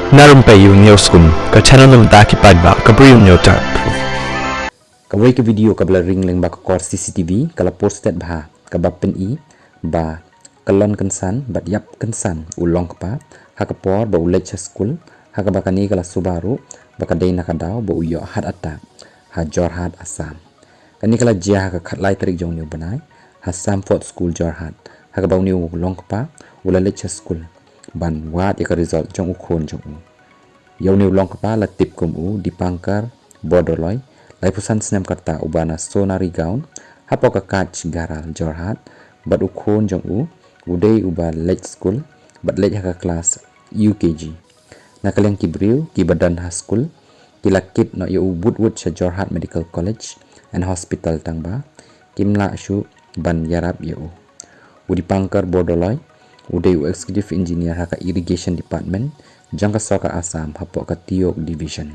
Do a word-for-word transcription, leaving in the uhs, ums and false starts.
Na Rympei U Hynñiewskum, ka channel na bynta ki paidbah ka Bri U Hynñiewtrep. Kawei ka video kaba la ring lyngba ka kor C C T V ka la post bha, kaba pyni ba Kyllon Kynsan bad Ïap Kynsan u long kpa ha ka por ba u leit sha skul, ha kaba kane ka la suba ruh ba ka dei na ka daw ba u ïoh heart attack ha Jorhat, Assam. Kane ka la jia ha ka khatlai tarik jong une u bnai ha Samford School, Jorhat, ha kaba une u long kpa u la leit sha skul ban wad ïa ka result jong u khun jong u. Ïa une u long kpa la tip kum u Dipankar Bordoloi, laiphew san snem ka rta, uba na Sonari Gaon, hapoh ka Kachgharal, Jorhat, bad u khun jong u u dei uba leit skul bad leit ha ka klas U K G. Na ka liang ki briew kiba don ha skul ki la kit noh ïa u bud bud sha Jorhat Medical College and Hospital, tangba kim lah shuh ban ïarap ïa u. U Dipankar Bordoloi u dei u Executive Engineer ha ka Irrigation Department jong ka sorkar Assam hapoh ka Tiok Division.